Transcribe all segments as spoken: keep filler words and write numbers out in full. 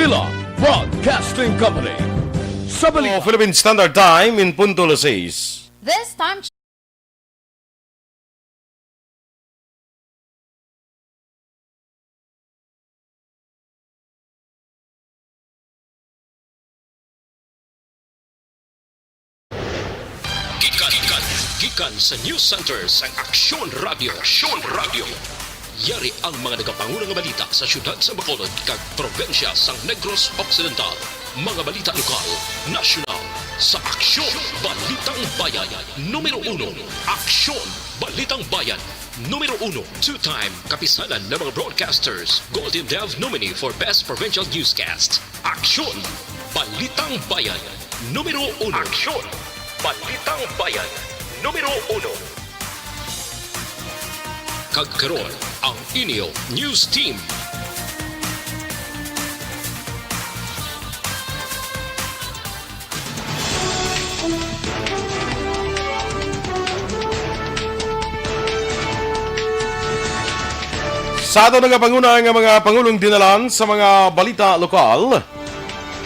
Manila Broadcasting Company. Sa balita. Oh, Philippine Standard Time in punto las seis. This time Gikan, gikan, gikan sa News Center sang Aksyon Radio. Aksyon Radio. Yari ang mga nagapanguna nga balita sa siyudad sa Bacolod kag probinsya sang Negros Occidental. Mga balita lokal, nasyonal, sa Aksyon Balitang Bayan. Numero uno, Aksyon Balitang Bayan. Numero uno, two-time Kapisanan ng mga Broadcasters Golden Dove nominee for Best Provincial Newscast. Aksyon! Balitang Bayan, numero uno. Aksyon! Balitang Bayan, numero uno. Kag karon, ang inyo news team. Sa aton nagapanguna nga mga pangulong dinalan sa mga balita lokal,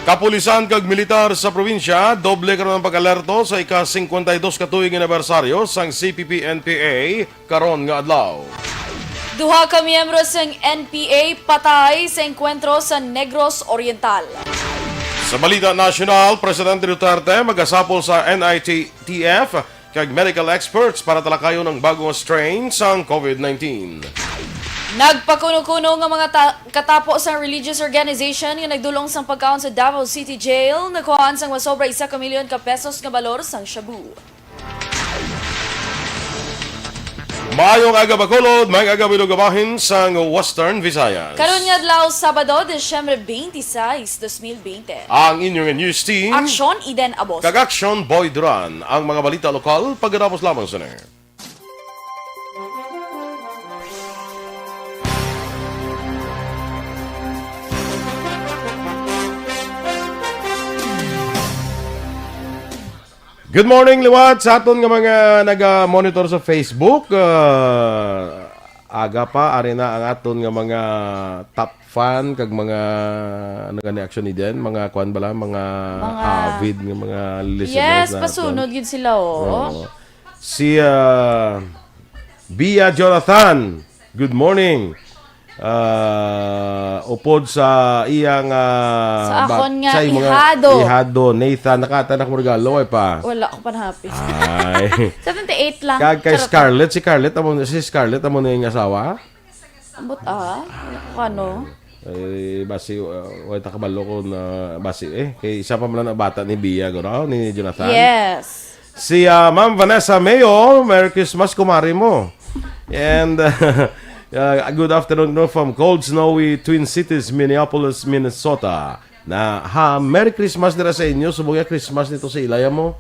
kapulisan kag militar sa probinsya doble karon ang pag-alerto sa ika-singkwenta y dos ka tuig anibersaryo sang C P P N P A karon nga adlaw. Duha ka miyembro sang N P A patay sa engkwentro sa Negros Oriental. Sa balita nasyonal, Presidente Duterte magasapol sa N I T F kag medical experts para talakayon ang bago nga strain sang COVID nineteen. Nagpakuno-kuno nga mga ta-, katapo sang religious organization nga nagdul-ong sang pagkaon sa Davao City Jail, nakuhaan sang masobra isa ka milyon ka pesos nga balor sang shabu. Maayong aga, Bacolod. Maayong aga, bilog nga bahin sang Western Visayas. Karon nga adlaw, Sabado, Disyembre twenty-six, dos mil bente. Ang inyong news team, Aksyon Eden Abos. Kag Aksyon Boy Duran. Ang mga balita lokal pagkatapos lamang sini. Good morning liwat sa aton nga mga naga-monitor sa Facebook. Ah, aga pa, ari na ang aton nga mga top fan kag mga, ano gani, Aksyon Eden, mga kwan bala, mga Mga avid nga mga listeners Yes, naton. Pasunod gid sila, oh. Oo. Si, ah, Bia Jonathan, good morning. Ah, upod sa iyang, ah, Sa bat-, akon nga sa iyang mga ihado. Ihado, Nathan, nakatanak mo regalo, ay pa? Wala ko pa nahapit. Ay. Seventy-eight lang. Kag kay Charot. Scarlett, si Scarlett, amo, si Scarlett, amo na yung asawa? Ambot, ah? Wala ko kano. Eh, basi, uh, wala ta kabalo ko na, basi, eh. Kay isa pa man ang bata ni Bia, guro, ni Jonathan. Yes. Si, ah, Ma'am Vanessa Mayo, Merry Christmas, kumari mo. And, uh, uh, good afternoon, no, from cold, snowy Twin Cities, Minneapolis, Minnesota. Na, ha, Merry Christmas dira sa inyo. Subong nga Christmas nito sa ilaya mo.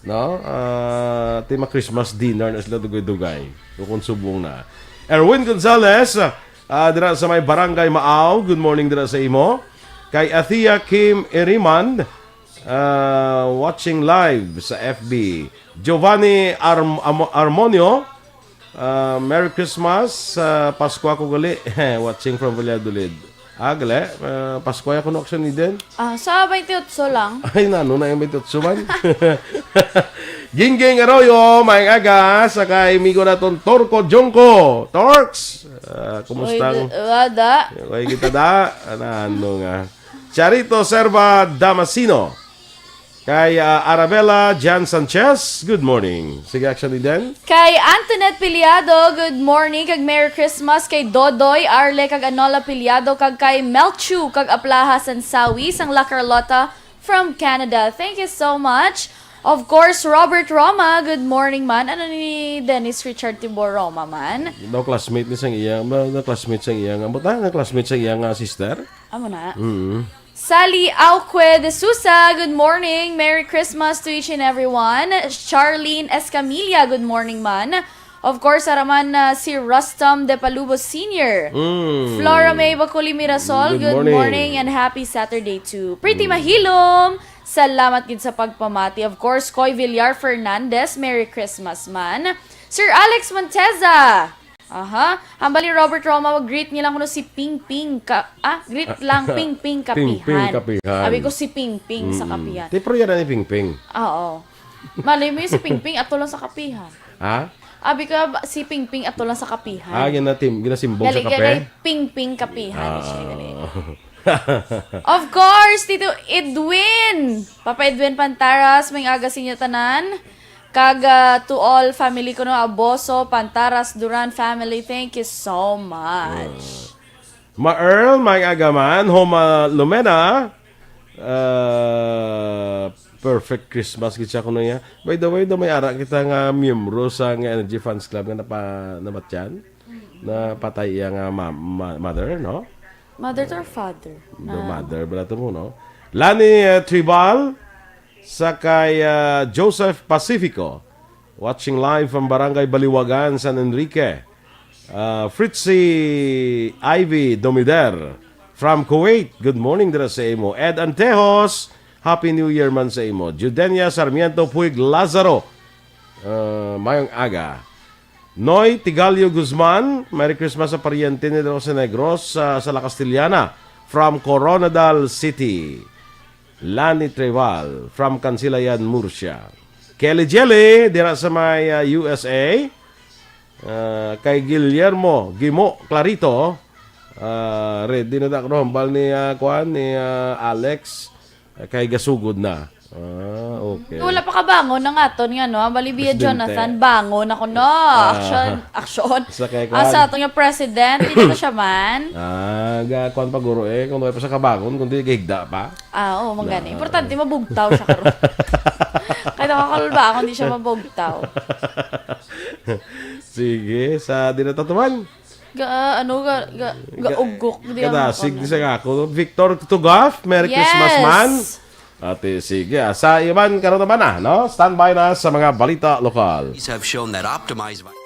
No? Ah, ti ma-Christmas dinner na sila dugay-dugay. Kung subong na. Erwin Gonzalez, ah, dira sa may Barangay Maaw. Good morning dira sa imo. Kay Athea Kim Iriman, ah, watching live sa F B. Giovanni Arm-, Amo-, Armonio, ah, Merry Christmas, ah, Pasko ako gali. Watching from Valladolid. Ah, gali, ah, Pasko ako no, Aksyon Eden. Ah, sa twenty-eight lang. Ay, nano na yung twenty-eight man. Gingging Arroyo, maayong aga, sa kay amigo naton Torco Jongco. Torks, ah, kumusta? Oy, d-, wada. Oy, kita da. Ano, ano nga. Charito Serva Damasino. Kay, ah, Arabella Jan Sanchez, good morning. Sige, Aksyon Eden. Kay Antoinette Piliado, good morning, kag Merry Christmas kay Dodoy, Arle, kag Anola Piliado, kag kay Melchu, kag Aplaha Sansawi, sang La Carlota from Canada. Thank you so much. Of course, Robert Roma, good morning man. Ano ni Dennis Richard Tibor Roma man? Daw classmate ni sang iya, ma-, na classmate sang iya nga, buta nga classmate sang iya nga sister? Amo na. Mm. Sally Auque de Sousa, good morning. Merry Christmas to each and everyone. Charlene Escamilla, good morning man. Of course, ara man, ah, si Rustam De Palubo Senior. Mm. Flora May Baculi Mirasol, Good good morning. morning and happy Saturday too. Pretty Mm. Mahilom, salamat gid sa pagpamati. Of course, Koy Villar Fernandez, Merry Christmas man. Sir Alex Monteza, Aha. Hambal ni Robert Roma, greet niya lang kuno si Ping Ping ka, ah, greet lang Ping Ping Ping Ping Kapihan. Kapihan. Abi ko si Ping Ping sa Mm-mm. Kapihan. Ti, pero yan ni Ping Ping. Oo. Malay mo yung si Ping Ping, ato lang sa Kapihan. Ha? Abi ka ba, si Ping Ping, ato lang sa Kapihan. Ah, yan na, Tim. Ginasimbong sa Gali, kape? Gali, Ping Ping Kapihan siya, gali. Ah. Of course, Tito Edwin! Papa Edwin Pantaras, may aga sa inyo tanan. Kag, ah, to all family ko, no, Aboso, Pantaras, Duran family, thank you so much. Ah. Ma Earl, may aga man. Homa Lumena, ah, perfect Christmas gid siya kuno niya. By the way, do may ara kita nga miyembro sa nga Energy Fans Club nga napa-, namatyan? Napatay iya nga ma-, ma-, mother, no? Mother or father? The Ah. mother, bala to mo, no? Lani, eh, Tribal, sa kay, ah, Joseph Pacifico, watching live from Barangay Baliwagan, San Enrique. Ah, Fritzy Ivy Domider from Kuwait, good morning dira sa imo. Ed Antejos, Happy New Year man sa imo. Judenia Sarmiento Puig Lazaro, ah, mayong aga. Noy Tigalio Guzman, Merry Christmas sa paryente ni Rose Negros sa, sa La Castellana, from Koronadal City. Lani Treval, from Kansilayan, Murcia. Kelly Jelly, dira sa may, ah, U S A. Ah, kay Guillermo Gimo Clarito, ah, ready na da kuno hambal ni, ah, kuan, ni, ah, Alex. Kay gasugod na. Ah, okay. Wala pa kabangon ang aton nga, no? Ang Balibia Presidente. Jonathan, bangon ako, no? Ah. Action, action. Sa kay Ah, kuan. Sa aton nga president, hindi pa siya man. Ah, ga, kuan pa guro eh. Kung wala pa sa kabangon, kundi gahigda pa. Ah, oo, man gani. Na. Importante, mabugtaw siya karon. Kahit ako kalulba ako, hindi siya mabugtaw. Sige, sa dinatatuman. Ga, ano, ga, ga, Ga-, gaugok, di ang kadasig kuwan. Sa ako. Victor Tugaf, Merry Yes. Christmas man. Ate, sige. Ah, sa iban, karon naman na, no? Standby na sa mga balita lokal. Have shown that optimized vi-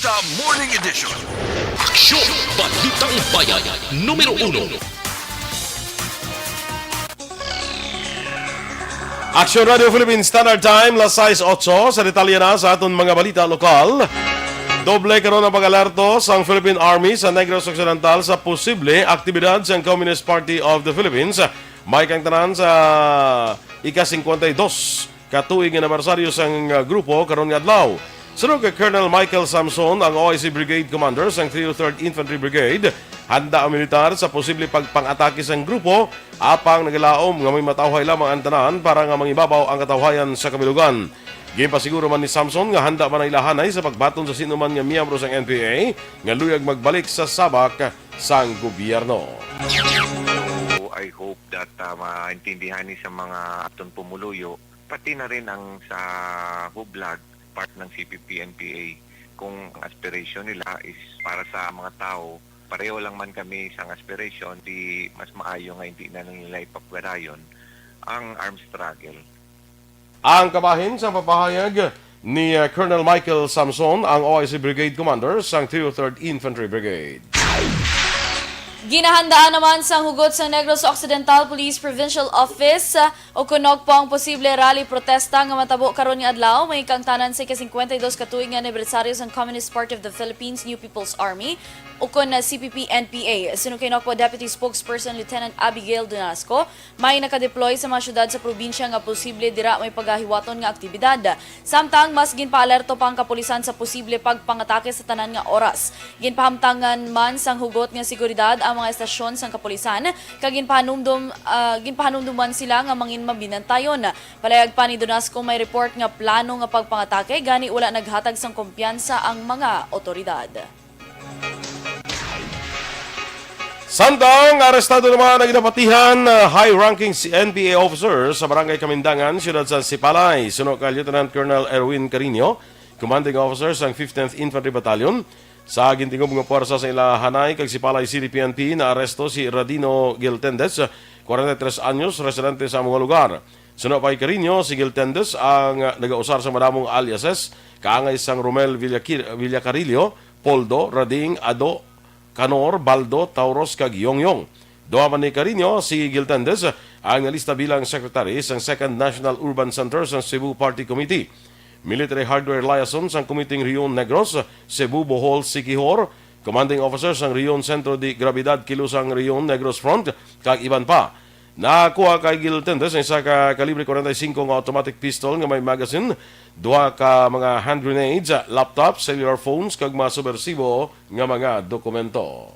Balita Morning Edition. Aksyon! Balitang Bayan, numero uno. Aksyon Radio Philippines Standard Time, las sais otso. Sa detalye na sa aton mga balita lokal. Doble karon ang pag-alerto sang Philippine Army sa Negros Occidental sa posible aktibidad sang Communist Party of the Philippines. May kang tanan sa ika-singkwenta y dos ka tuig nga anibersaryo sang, uh, grupo karon nga adlaw. Suno kay Colonel Michael Samson, ang O I C Brigade Commander sang three oh third Infantry Brigade, handa ang militar sa posible pagpang-atake sang grupo, apang nagalaom nga may matawhay lamang ang tanan para nga mangibabaw ang katawhayan sa kabilugan. Ginpasiguro man ni Samson nga handa man ang ilahanay sa pagbaton sa sino man nga miyembro sang N P A nga luyag magbalik sa sabak sang gobyerno. I hope that, ah, maintindihan ni sa mga aton pumuluyo, pati na rin ang sa Hublag, part ng C P P N P A, kung ang aspiration nila is para sa mga tao, pareho lang man kami sa aspiration, di mas maayo nga hindi na nila ipapadayon ang armed struggle. Ang kabahin sa papahayag ni, uh, Colonel Michael Samson, ang O I C Brigade Commander sang three oh third Infantry Brigade. Ginahandaan naman sang hugot sang Negros Occidental Police Provincial Office, uh, ukon Nogpo ang posible rally protesta nga matabo karon nga adlaw, may kaangtanan sa ika-singkwenta y dos ka tuig nga anibersaryo sang Communist Party of the Philippines New People's Army, ukon na C P P N P A. Suno kay Nogpo Deputy Spokesperson Lieutenant Abigail Donasco, may nakadeploy sa mga syudad sa probinsya nga posible dira may pagahiwaton nga aktibidad. Samtang mas ginpaalerto pa ang kapulisan sa posible pagpangatake sa tanan nga oras. Ginpahamtangan man sang hugot nga seguridad ang mga estasyon sang kapulisan, kag ginpahanumdom, ah, ginpahanumdom man sila nga mangin mabinantayon. Palayag pa ni Donasco, may report nga plano nga pagpangatake, gani wala naghatag sang kumpiyansa ang mga otoridad. Samtang arestado naman ang ginapatihan, uh, high-ranking si N P A officer sa Barangay Kamindangan, siyudad sa Sipalay. Suno kay Lieutenant Colonel Erwin Carino, commanding officer sang fifteenth Infantry Battalion, sa gintingog nga puwersa sa ila Hanay kag Sipalay City P N P, naaresto si Radino Giltendes, forty-three anyos, residente sa mga lugar. Suno pa kay Carino, si Giltendes ang nagausar sa madamong aliases, kaangay sang Romel Villaqui-, Villacarillo, Poldo, Rading, Ado, Canor, Baldo, Tauros, kag Yongyong. Duha man ni Carino, si Giltendes ang nalista bilang secretary sang Second National Urban Center sang Cebu Party Committee. Military hardware liaison sang Committee Region Negros, Cebu, Bohol, Siquijor, commanding officer sang Region Centro de Gravidad, Kilusang Region Negros Front, kag iban pa. Nakuha kay Giltendes ang isa ka kalibre forty-five nga automatic pistol nga may magazine, duha ka mga hand grenades, laptop, cellular phones, kag mga subwersibo nga mga dokumento.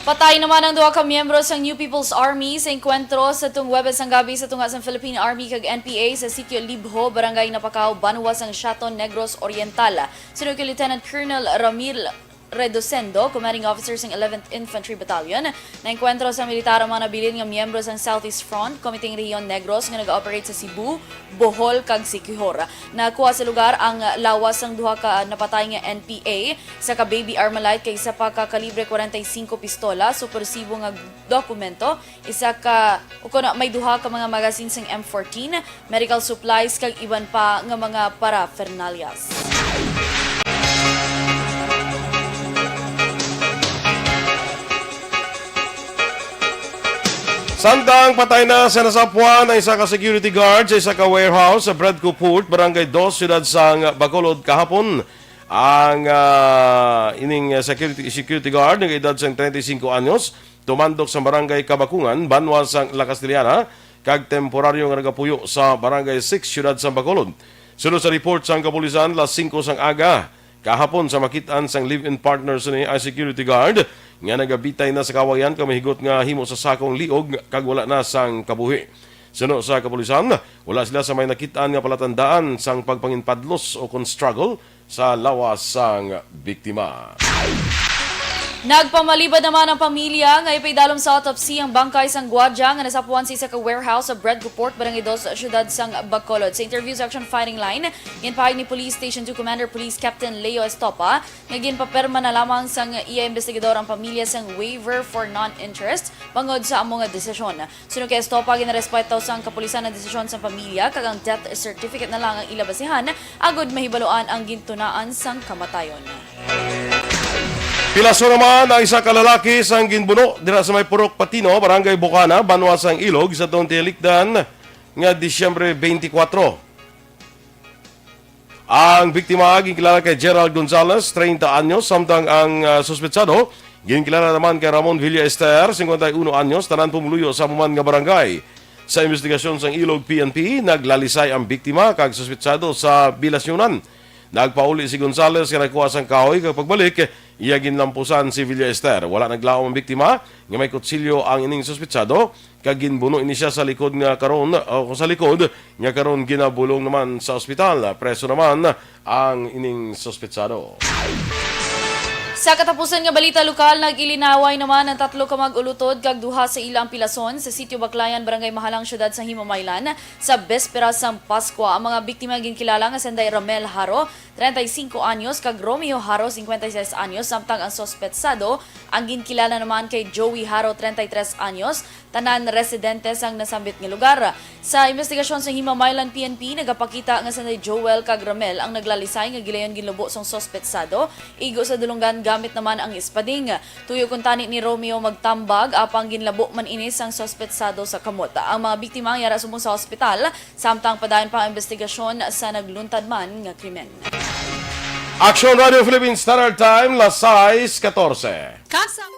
Patay naman ang duha ka miyembro sang New People's Army sa engkwentro sa tung Huwebes sang gabi sa tunga sang Philippine Army kag N P A sa Sitio Libho, Barangay Napacao, banwa sang Siaton, Negros Oriental. Suno kay Lieutenant Colonel Ramil Redosendo, commanding officer sang eleventh Infantry Battalion, naengkwentro sa militar ang mga nabilin nga miyembro sang Southeast Front Committee Region Negros nga nag-operate sa Cebu, Bohol, kag Siquijor. Nakuha sa lugar ang lawas sang duha ka napatay nga N P A, isa ka baby Armalite kag isa pa ka kalibre forty-five pistola, subwersibo nga dokumento, isa ka, o kuno may duha ka mga magazine sang M fourteen, medical supplies, kag iban pa nga mga paraphernalias. Samtang patay na sa nasapuan ang isa ka security guard sa isa ka warehouse sa Bredco Port, Barangay Dos, siyudad sang Bacolod kahapon. Ang, ah, ining, ah, security, security guard nga edad sang treinta y cinco anyos, tumandok sa Barangay Kabakungan, banwa sang La Castellana, kag temporaryo nga nagapuyo sa Barangay Six, siyudad sang Bacolod. Suno sa report sang kapulisan, las singko sang aga kahapon sa makit-an sang live-in partner sini ang security guard nga nagabitay na sa kawayan kag mahigot nga himo sa sakong liog kag wala na sang kabuhi. Suno sa kapulisan, wala sila sa may nakit-an nga palatandaan sang pagpanginpadlos o kon struggle sa lawas sang biktima. Nagpamalibad naman ang pamilya nga ipaidalom sa autopsy ang bangkay sang gwardiya nga nasapuan sa isa ka warehouse sa Bredco Port, Barangay Dos, siyudad sang Bacolod. Sa interview sa Action Fighting Line, ginpahayag ni Police Station two Commander Police Captain Leo Estopa nga ginpapirma na lamang sang iya investigador ang pamilya sang waiver for non-interest bangod sa amo nga desisyon. Suno kay Estopa, ginarespeto sang kapulisan ang desisyon sang pamilya kag ang death certificate na lang ang ila basihan agod mahibaluan ang gintunaan sang kamatayon. Pilaso naman ang isa ka lalaki sang ginbuno dira sa may Purok Patino, Barangay Bukana, banwa sang Ilog, sa tuong tiyalikdan nga Disyembre twenty-four. Ang biktima ginkilala kay Gerald Gonzalez, treinta anyos, samtang ang, ah, suspetsado ginkilala naman kay Ramon Villaester, cincuenta y uno anyos, tanan pumuluyo sa amo man nga barangay. Sa investigasyon sang Ilog P N P, naglalisay ang biktima kag suspetsado sa bilasyunan. Nagpauli si Gonzalez nga nagkuha sang kahoy kag pagbalik, iya ginlampusan si Villaester. Wala naglaom ang biktima nga may kutsilyo ang ining suspetsado, kag ginbuno ini siya sa likod nga karon, o sa likod nga karon ginabulong naman sa ospital. Preso naman ang ining suspetsado. Sa katapusan nga balita lokal, nag-ilinaway naman ang tatlo ka mag-ulutod kag duha sa ila ang pilason sa Sitio Baclayan, Barangay Mahalang, Siyudad sa Himamaylan, sa bespera sang Paskwa. Ang mga biktima ginkilala nga sanday Ramel Haro, treinta y cinco anyos, kag Romeo Haro, cincuenta y seis anyos, samtang ang suspetsado ang ginkilala naman kay Joey Haro, treinta y tres anyos, tanan residente sang nasambit nga lugar. Sa investigasyon sa Himamaylan P N P, nagapakita nga sanday Joel kag Ramel ang naglalisay nga gilayon ginlubo sang suspetsado, igo sa dulonggan gamit naman ang espading. Tuyo kuntani ni Romeo magtambag, apang ginlabo man ini sang suspetsado sa kamot. Ang mga biktima ang yara subong sa ospital, samtang padayon pa ang investigasyon sa nagluntad man nga krimen. Action Radio Philippines Standard Time, las sais katorse. Kasa-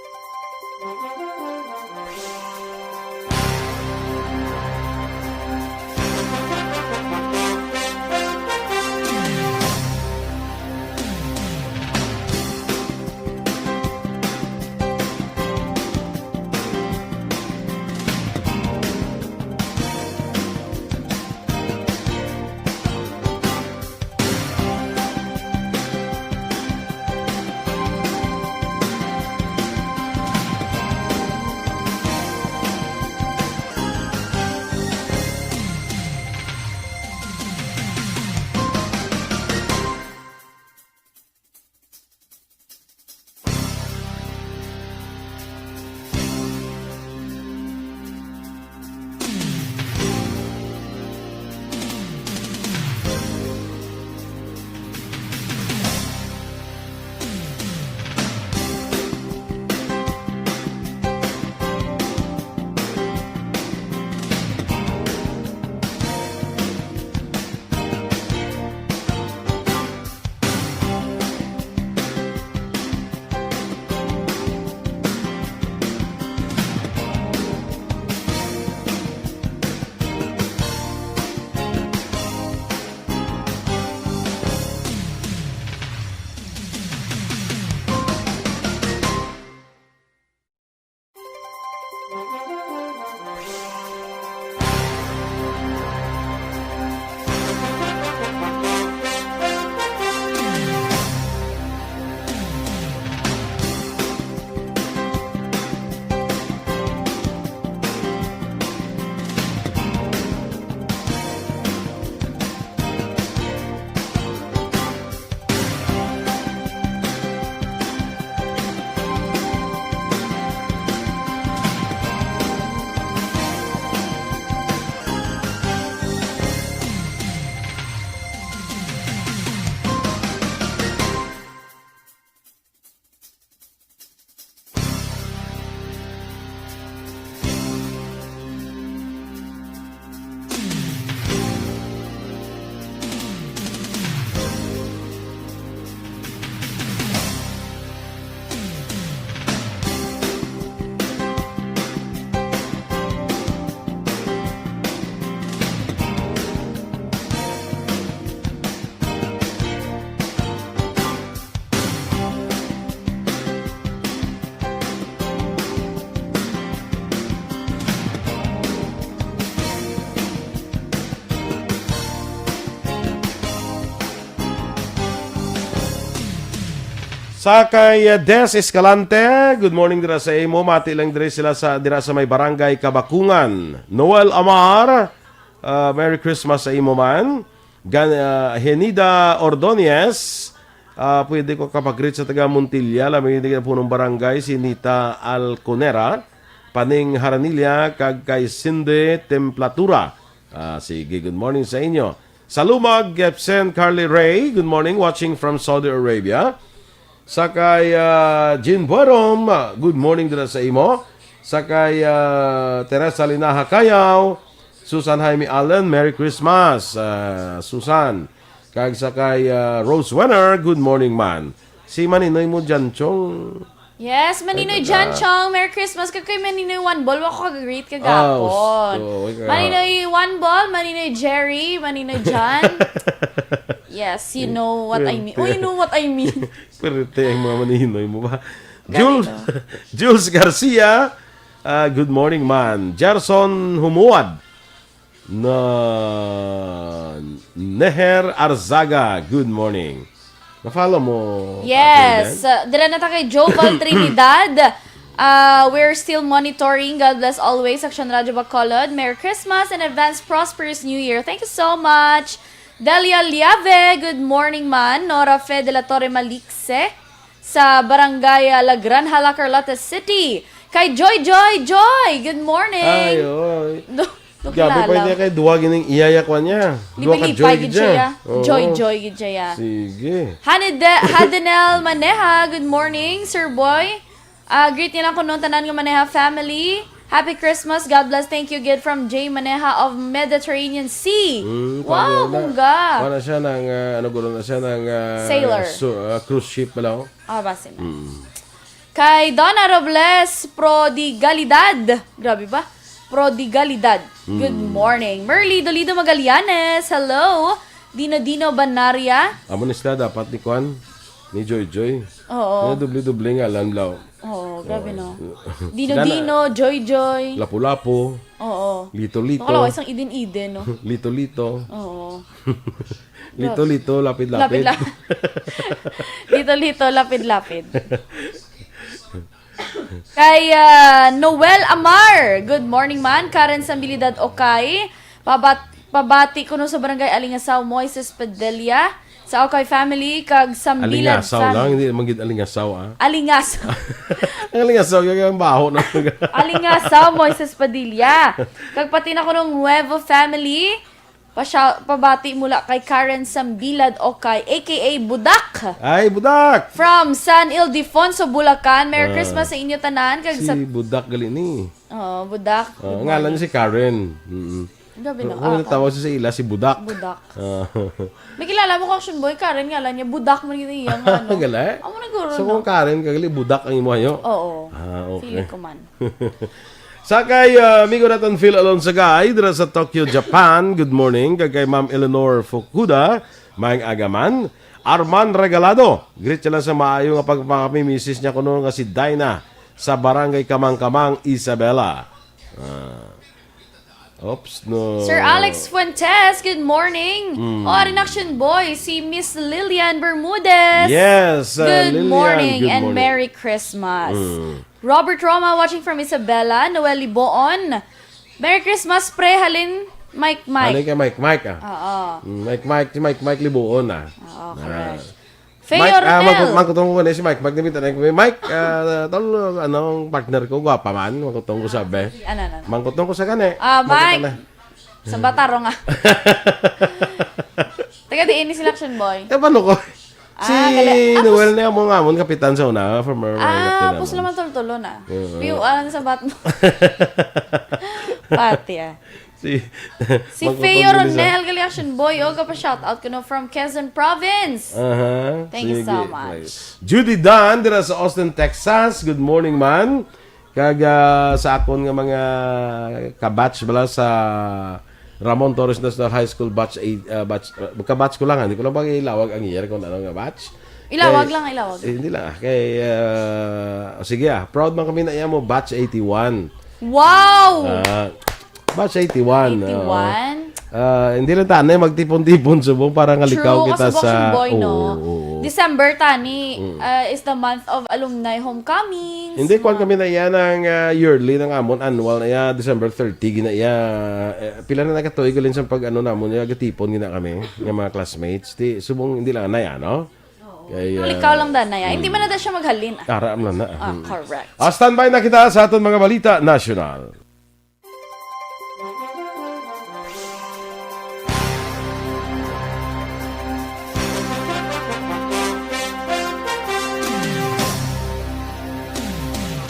Sa kay, uh, Des Escalante, good morning dira sa imo. Mati lang diri sila sa, dira sa may barangay Kabakungan. Noel Amar, uh, Merry Christmas sa imo man. Gan-, uh, Henida Ordonez, uh, pwede ko kapag-greet sa taga Montilla, labi na punong barangay, si Nita Alconera, Paning Haranilla, kag kay Cindy Templatura. Ah, sige, good morning sa inyo. Sa Lumag, Gepsen Carly Ray, good morning, watching from Saudi Arabia. Sa kay, ah, Jean Buerom, ah, good morning dira sa imo. Sa kay, ah, Teresa Linaha Kayaw, Susan Jaime Allen, Merry Christmas, ah, Susan. Kag sa kay, ah, Rose Wenner, good morning man. Si Maninoy mo dyan, Chong. Yes, Maninoy Ay, Jan ah. Chong, Merry Christmas. Kag kay Maninoy One Ball, wa ko kag-greet Ah, kagapon. Gusto, ikaw. Maninoy One Ball, Maninoy Jerry, Maninoy Jan. Yes, you know what I mean. Oh, you know what I mean. Pwerte ang mga Maninoy mo ba? Ganito. Jules, Jules Garcia, ah, good morning man. Gerson Humuad, na Neher Arzaga, good morning. Na-follow mo, Yes. President? Uh, dira na ta kay Joval Trinidad. Uh, we're still monitoring. God bless always, Action Radio Bacolod. Merry Christmas and advance prosperous New Year. Thank you so much. Delia Liave, good morning man. Nora Fe de la Torre Malikse sa Barangay, uh, La Granja, La Carlota City. Kay Joy, Joy, Joy, good morning. Ay, oy. Do- Grabe, Nakilala. Pwede kay duwa gining iya ya kwan niya. Duwa ka Lipay-lipay Joy gid gid siya, siya. Ya. Oo. Joy, Joy gid siya, ya. Sige. Hanide-, Hadenel Maneha, good morning, Sir Boy. Ah, greet nila ko nung tanan nga Maneha family. Happy Christmas, God bless, thank you, good from Jay Maneha of Mediterranean Sea. Mm, Wow, kanya na. Bungga. Wala siya ng, ah, ano, guro na siya ng, ah, Sailor. su-, ah, cruise ship pala, oh. Ah, basi na. Mm. Kay Donna Robles Prodigalidad. Grabe ba? Prodigalidad. Good Hmm. morning. Merly Dolido Magallanes. Hello. Dino Dino Banaria. Amo ni sila dapat ni Kwan, ni Joy Joy. Oo. Nga doble-doble nga alam law. Oo, grabe, no? Oo. Dino Sila na. Dino, Joy Joy. Lapu-lapu. Oo. Lito-lito. Baka lang isang Eden Eden, no? Lito-lito. Oo. Lito-lito, lapid-lapid. Lapid-lapid. Lito-lito, lapid-lapid. Kay, ah, Noel Amar, good morning man. Karen Sambilidad Okay, pabat-, pabati kuno sa Barangay Alingasaw, Moises Padilla, sa Okay family, kag Sambilad Alingasaw fam- lang, hindi naman gid Alingasaw, ah. Alingasaw. Ang Alingasaw, yung, yung baho na. Alingasaw, Moises Padilla. Kag pati na kuno Nuevo family, Pasya-, pabati mula kay Karen Sambilad Okay, A K A Budak. Ay, Budak! From San Ildefonso, Bulacan. Merry Ah, Christmas sa inyo tanan. Kag si sa Budak gali ni. Oo, Budak. Ah, Good ngalan morning. Niya si Karen. Mm-mm. Grabe na. Ang Ah, tawag siya sa ila, si Budak. Budak. Ah. May kilala mo, Action Boy, Karen, ngalan niya. Budak man yun iyang ano. Gali? Amo na guro, So, no? Kung Karen, kagali, Budak ang imo hayo? Oo. Ah, okay. Feeling ko man. Sa kay, ah, amigo naton Phil Alonsagay, dira sa Tokyo, Japan. Good morning. Kag kay Ma'am Eleanor Fukuda, maayong aga man. Arman Regalado, greet sila sa maayo nga pagpakami misis niya kuno nga si Dinah sa Barangay Kamangkamang, Isabela. Ah. Oops, no. Sir Alex Fuentes, good morning. Mm. Oh, Action Boy, si Miss Lillian Bermudez. Yes, uh, Good Lillian, morning good and morning. Merry Christmas. Mm. Robert Roma watching from Isabela. Noel Liboon. Merry Christmas, pre. Halin, Mike, Mike. Halin kay Mike, Mike, ah. Oo. Mm, Mike, Mike, si Mike, Mike Liboon, ah. Oo, correct. Ah. Faye Mike, ah, Ronel. Mangkut-, mangkutong ko na si Mike. Mike, nabita na ko. Mike, ah, tol, anong partner ko? Gwapa man. Mangkutong ko sabi. Ano, ano, ano? Mangkutong ko sa kani. Ah, Mangkutong Mike. na. Sa Bataro nga. Taga diin ni sila, Action Boy? Eh, paano ko? Si Ah, gali. Ah, Noel pus- na mo nga, amon kapitan sa una, former Ah, kapitan pus naman. Naman tol-tolo na. Oo. Piyo, alang sa bat mo. Pati, ah. Si, Si Mangkutong Faye din sa Ronel, gali, Action Boy, oh, gapa shout out ko, no, from Quezon Province. Aha. Thank you Sige, so much. Nice. Judy Dan, dira sa Austin, Texas. Good morning, man. Kag, ah, sa akon nga mga kabatch bala sa Ramon Torres National High School, batch eight, ah, batch, ah, kabatch ko lang, ah. Hindi ko lang pag ilawag ang year kung ano nga batch. Ilawag Kay, lang, ilawag. eh, hindi lang, ah. Kay, ah, sige, ah. Proud man kami na iya mo, batch eighty-one. Wow! Ah, batch eighty-one, oo. Eighty-one? Ah, hindi lang tanay magtipon-tipon subong para nga likaw True, kita kasubok sa siyang boy, no? Oo, oo, oo. December tani, Mm. ah, is the month of alumni homecomings. Hindi, kwan Mga kami na iya ng, ah, yearly ng amon, annual na iya, December thirty, gina iya, eh, pila na nakatuig ulin sa pag-ano namon, iya, gatipon gina kami, nga mga classmates. Di, subong, hindi lang na iya, no? Oo. Kaya, Ang likaw lang, Danay, ah. Hindi Mm. man na da siya maghalin, ah. Ara, am lang na. Ah, Hmm. correct. Ah, standby na kita sa aton mga balita nasyonal.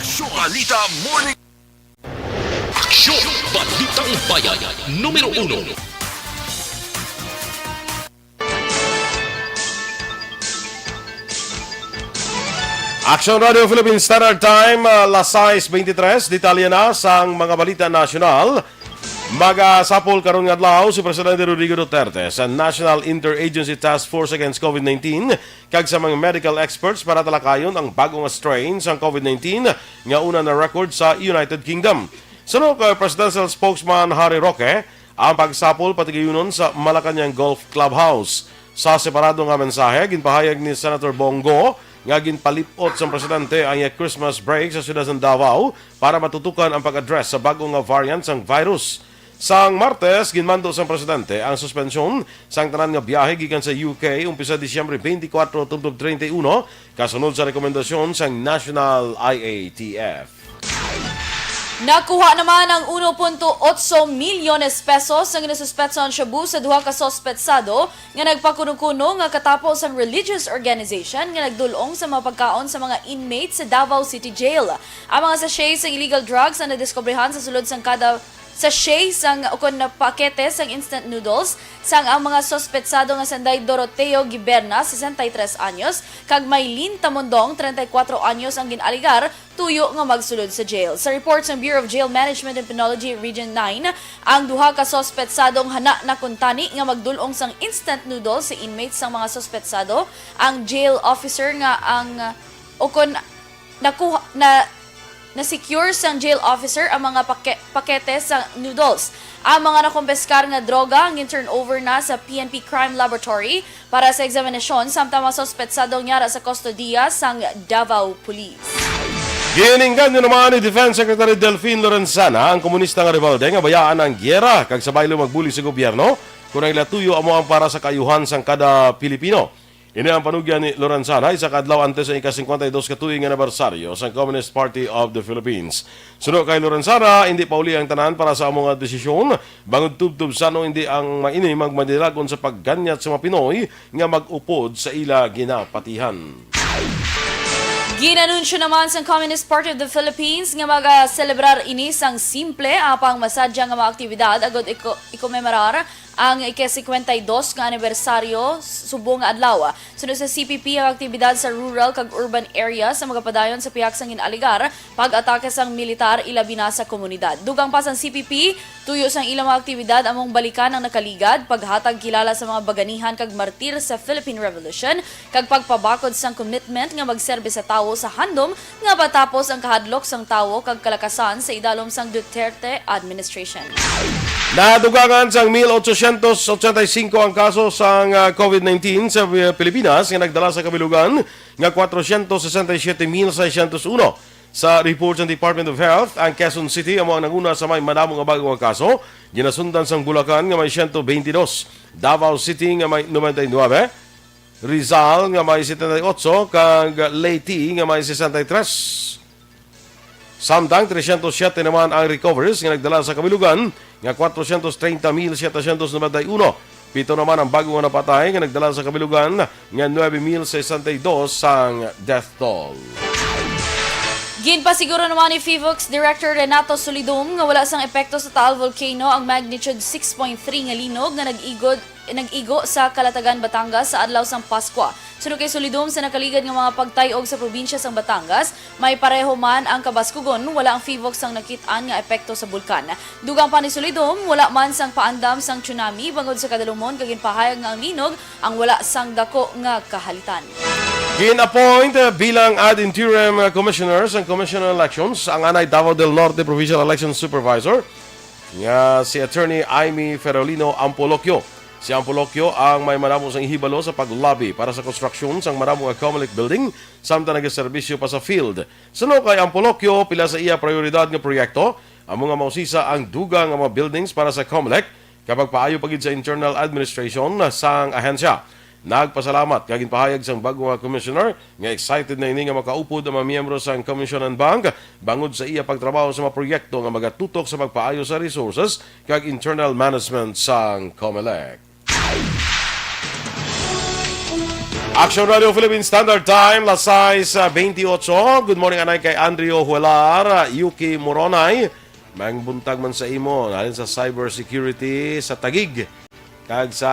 Aksyon Balita Morning. Aksyon Balitang Bayan, numero uno. Action Radio Philippines Standard Time, ah, las sais veintitrés. Detalye na sang mga balita nasyonal. Magasapol karon nga adlaw si Presidente Rodrigo Duterte sa National Interagency Task Force Against COVID nineteen kag sa mga medical experts para talakayon ang bago nga strain sang COVID nineteen nga una na-record sa United Kingdom. Suno kay Presidential Spokesman Harry Roque, ang pagsapol patigayunon sa Malacañang Golf Clubhouse. Sa separado nga mensahe, ginpahayag ni Senator Bong Go nga ginpalip-ot sang presidente ang iya Christmas break sa siyudad sang Davao para matutukan ang pag-address sa bag-o nga variant sang virus. Sang Martes, ginmando sang presidente ang suspensyon sang tanan nga biyahe gikan sa U K umpisa Disyembre twenty-four tubtob treinta y uno, kasunod sa rekomendasyon sang National I A T F. Nakuha naman ang uno punto otso milyones pesos nga nasuspetso ang shabu sa duha ka suspetsado nga nagpakuno-kuno nga katapo sang religious organization nga nagdul-ong sa mga pagkaon sa mga inmates sa Davao City Jail. Ang mga sachet sang illegal drugs ang nadiskubrihan sa sulod sang kada sachet sang, ukon na pakete sang instant noodles, sang ang mga suspetsado nga sanday Doroteo Giberna, sesenta y tres anyos, kag Maylin Tamondong, treinta y cuatro anyos, ang gin-alegar tuyo nga magsulod sa jail. Sa report sang Bureau of Jail Management and Penology Region nine, ang duha ka suspetsadong hana na kuntani nga magdul-ong sang instant noodles sa inmates sang mga suspetsado, ang jail officer nga ang, ukon nakuha, na, na-secure sang jail officer ang mga pake-, pakete sa noodles. Ang mga nakumpiskar nga droga ang gin-turnover na sa P N P Crime Laboratory para sa eksaminasyon, samtang mga suspetsadong yara sa kustodiya sang Davao Police. Giningganyo naman ni Defense Secretary Delfin Lorenzana ang komunista nga rebelde nga bayaan ang giyera kag sa baylo magbuli sa gobyerno kon ang ila tuyo amo ang para sa kaayuhan sang kada Pilipino. Ini ang panugyan ni Lorenzana, isa ka adlaw antes ang ika-singkwenta y dos ka tuig nga anibersaryo sang Communist Party of the Philippines. Suno kay Lorenzana, hindi pauli ang tanan para sa amo nga desisyon, bangod tubtob sa ano hindi ang mainim magmadiragon sa pagganyat sa mga Pinoy nga mag-upod sa ila ginapatihan. Ginanunsyo naman sang Communist Party of the Philippines nga magaselebrar ini sang simple apang masadya nga mga aktibidad agud iko-, ikomemorar ang ika-singkwenta y dos nga anibersaryo subong nga adlaw. Suno sa C P P, ang aktibidad sa rural kag urban area sa magapadayon sa pihak sang gin-alegar pag-atake sang militar, ilabi na sa komunidad. Dugang pa sang C P P, tuyo sang ilang mga aktibidad among balikan ang nakaligad, paghatag kilala sa mga baganihan kag martir sa Philippine Revolution, kag pagpabakod sang commitment nga magserbi sa tawo sa handom nga matapos ang kahadlok sang tawo kag kalakasan sa idalom sang Duterte administration. Nadugangan sang mil ochocientos ochenta y cinco ang kaso sang, ah, COVID nineteen sa, ah, Pilipinas nga nagdala sa kabilugan nga kwatrocientos sesenta y siete mil seiscientos uno. Sa report sang Department of Health, ang Quezon City amo ang nanguna sa may madamo nga bag-o nga kaso, ginasundan sang Bulacan nga may siyento beintidos, Davao City nga may nobenta y nuebe, Rizal nga may setenta y ocho, kag Leyte nga may sesenta y tres. Samtang trescientos siete naman ang recoveries nga nagdala sa kabilugan nga kwatrocientos treinta mil setecientos noventa y uno. Pito naman ang bago nga napatay nga nagdala sa kabilugan nga nuebe mil sesenta y dos sang death toll. Ginpasiguro naman ni PHIVOLCS Director Renato Solidum nga wala sang epekto sa Taal Volcano ang magnitude six point three nga linog nga nag-igod nag-igo sa Calatagan, Batangas sa adlaw sang Paskwa. Suno kay Solidum, sa nakaligad nga mga pagtay-og sa probinsya sang Batangas, may pareho man ang kabaskugon, wala ang PHIVOLCS sang nakit-an nga epekto sa bulkan. Dugang pa ni Solidum, wala man sang paandam sang tsunami bangod sa kadalumon kag ginpahayag nga ang linog ang wala sang dako nga kahalitan. Gin-appoint, eh, bilang ad interim, eh, commissioner sang Commission on Elections ang anay Davao del Norte Provincial Election Supervisor nga si Attorney Imee Ferolino Ampolokyo. Si Ampolokyo ang may madamo sang hibalo sa paglabi para sa konstruksyon sang madamo nga Comelec building, samtang nagaserbisyo pa sa field. Suno kay Ampolokyo, pila sa iya prioridad nga proyekto amo nga mausisa ang dugang nga mga buildings para sa Comelec, kag pagpaayo pa gid sa internal administration sang ahensya. Nagpasalamat kag ginpahayag sang bag-o nga commissioner nga excited na ini nga makaupod ang mga miyembro sang Commission on Bank bangod sa iya pagtrabaho sa mga proyekto nga magatutok sa pagpaayo sa resources kag internal management sang Comelec. Action Radio Philippine Standard Time, las sais bentiocho. Good morning, anay kay Andrew Huelar, Yuki Moronay. Maayong buntag man sa imo, halin sa cybersecurity sa Taguig. Kag sa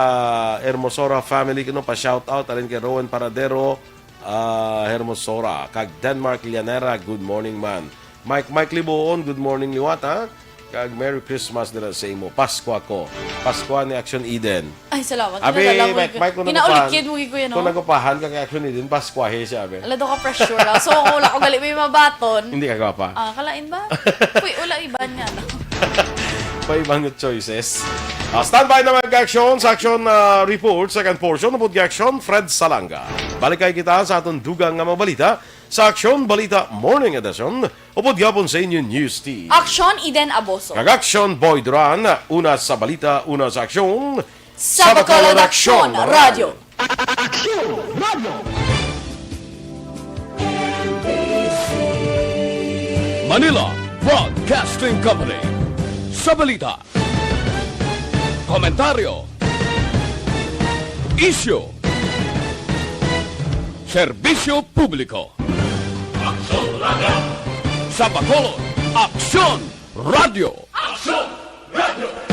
Hermosora family, kuno pa shout out, halin kay Rowan Paradero, ah, Hermosora. Kag Denmark Llanera, good morning man. Mike, Mike Liboon, good morning liwat, ha? Kag Merry Christmas dira sa imo. Pasko ako. Pasko ni Action Eden. Ay, salamat. Abi, nadala mo Mike, ko. Mike, kung Kinaulikid nagupahan, mo, Kuya, no? Kung nagupahan ka kay Action Eden, Pasko, he, siya, abi. Ala, daw ka pressure, ah. So, kung wala ko gali may mabaton. Hindi ka gwapa. Ah, kalain ba? Uy, wala iban nga, no? May ibang choices. Ah, standby naman kag Action sa Action, ah, Report, second portion, upod kay Action, Fred Salanga. Balik kay kita sa aton dugang nga mga balita sa Action Balita Morning Edition, upod gapon sa inyo News Team. Action, Eden Aboso. Kag Action, Boy Duran. Una sa balita, una sa aksyon. Sa Bacolod Action Radio. Action Radio. Manila Broadcasting Company. Sa balita, komentaryo, isyu, serbisyo publiko. Aksyon Radio. Sa Bacolod, Aksyon Radio. Aksyon Radio.